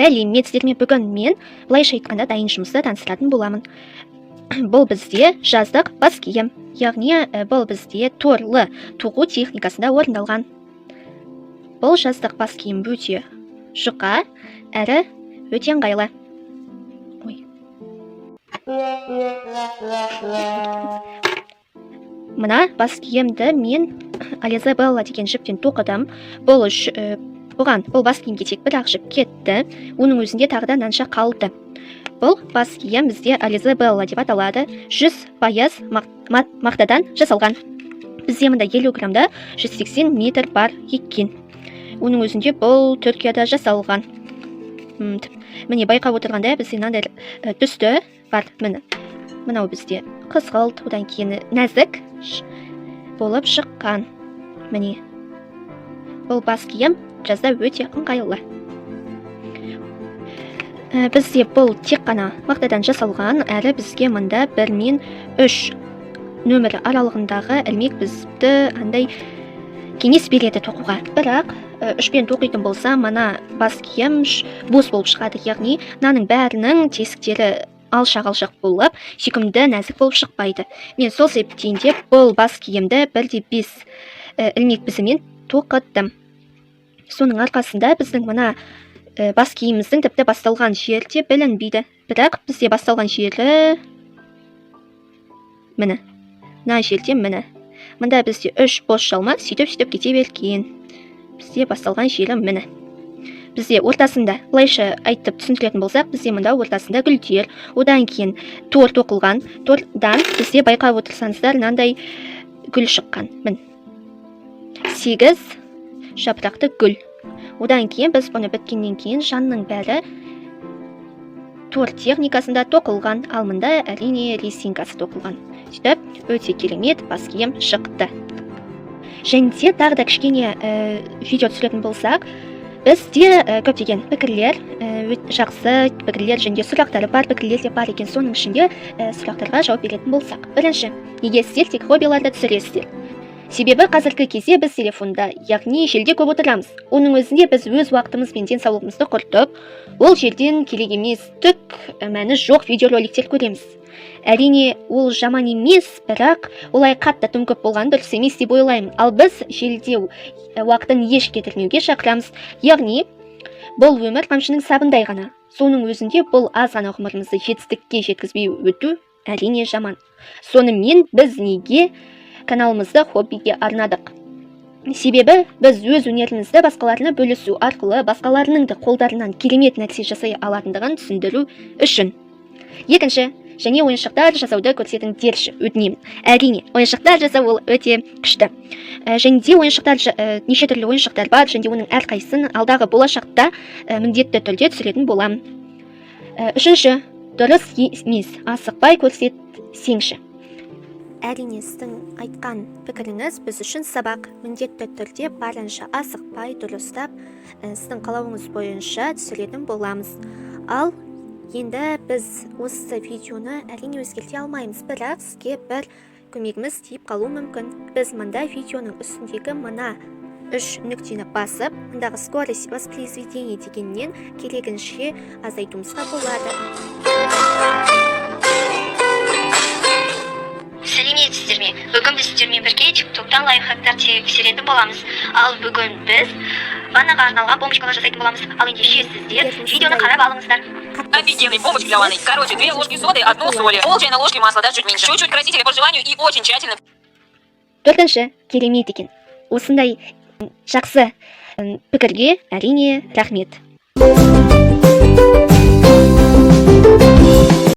Сәлеметсіздер ме! Бүгін мен, былайша айтқанда, дайын жұмысты таныстыратын боламын. Бұл бізде жаздық бас киім, яғни бұл бізде торлы тоқу техникасында орындалған. Бұл жаздық бас киім өте жұқа әрі өте ыңғайлы. Ой. Мына бас киімді мен Ализе Белла деген жіптен тоқыдым. Бұған, бұл бас киімге тек бір ақ жіп кетті, оның өзінде тағы да мынанша қалды. Бұл бас киім бізде Ализе Белла деп аталады, 100% мақтадан жасалған. Бізде мында 50 граммда 180 метр бар екен. Оның өзінде бұл Түркияда жасалған. Міне, байқап отырғандай, бізде мынандай түсті бар. Міне, мынау бізде қызғылт, одан кейін нәзік болып шыққан. Міне, бұл бас киім жазда өте ыңғайлы. Бізде бұл тек қана мақтадан жасалған, әрі бізге мында 1 мен 3 нөмірі аралығындағы ілмек бізді андай кеңес береді тоқуға. Бірақ үшпен тоқитын болса, мына бас киім бос болып шығады, яғни мынаның бәрінің тесіктері алшақ алшақ болып, сүйкімді, нәзік болып шықпайды. Мен сол себептен де бұл бас киімді 1,5 ілмек бізімен тоқыдым. Соның арқасында біздің мына бас киіміміздің тіпті басталған жері де білінбейді. Бірақ бізде басталған жері міне, мына жерде. Міне, мында бізде үш бос жалма, сөйтіп сөйтіп кете берген. Бізде басталған жері міне, бізде ортасында, былайша айтып түсіндіретін болсақ, бізде мында ортасында гүлдер, одан кейін тор тоқылған. Тордан бізде, байқап отырсаңыздар, мынандай гүл шыққан. Міне, сегіз жапырақты гүл. Одан кейін біз бұны біткеннен кейін жанның бәрі тор техникасында тоқылған, ал мында, әрине, резинкасы тоқылған. Сөйтіп өте керемет бас киім шықты. Және де тағы да кішкене видео түсіретін болсақ, бізде көптеген пікірлер, жақсы пікірлер және де сұрақтары бар пікірлер де бар екен. Соның ішінде сұрақтарға жауап беретін болсақ, бірінші: неге сіздер тек хоббиларды түсіресіздер? Себебі қазіргі кезде біз телефонда, яғни желіде көп отырамыз. Оның өзінде біз өз уақытымыз бен денсаулығымызды құртып, ол жерден керек емес, түк мәні жоқ видеороликтер көреміз. Әрине, ол жаман емес, бірақ олай қатты тым көп болған дұрыс емес деп ойлаймын. Ал біз желіде уақытын еш кетірмеуге шақырамыз, яғни бұл өмір қамшының сабындай ғана. Соның өзінде бұл аз ғана ғұмырымызды жетістікке жеткізбей өту, әрине, жаман. Сонымен, біз неге каналымызды хоббиге арнадық? Себебі біз өз өнерімізді басқаларына бөлісу арқылы басқаларының да қолдарынан керемет нәрсе жасай алатындығын түсіндіру үшін. Екінші: және ойыншықтар жасауды көрсетіңдерші, өтінемін. Әрине, ойыншықтар жасау ол өте күшті. Және де ойыншықтар, неше түрлі ойыншықтар бар, және де оның әрқайсысын алдағы болашақта міндетті түрде түсіретін боламын. Үшінші: дұрыс емес, асықпай көрсетсеңші. Әрине, сіздің айтқан пікіріңіз біз үшін сабақ. Міндетті түрде барынша асықпай, дұрыстап, сіздің қалауыңыз бойынша түсіретін боламыз. Ал енді біз осы видеоны, әрине, өзгерте алмаймыз, бірақ сізге бір көмегіміз тиіп қалуы мүмкін. Біз мында видеоның үстіндегі мына үш нүктені басып, мындағы «скорость воспроизведения» дегеннен керегінше азайтуымызға болады. Сәлеметсіздер ме! Бүгін біз сіздермен бірге Тиктоктан лайфхактар тексеретін боламыз. Ал бүгін біз ваннаға арналған бомбочкалар жасайтын боламыз. Ал ендеше сіздер видеоны қарап алыңыздар. Офигенный бомбочки для ванны. Короче, 2 ложки соды, одну соли, пол чайной ложки масла, даже чуть меньше. Чуть-чуть красителя по желанию и очень тщательно Төртінші: керемет екен. Осындай жақсы пікірге, әрине, рахмет.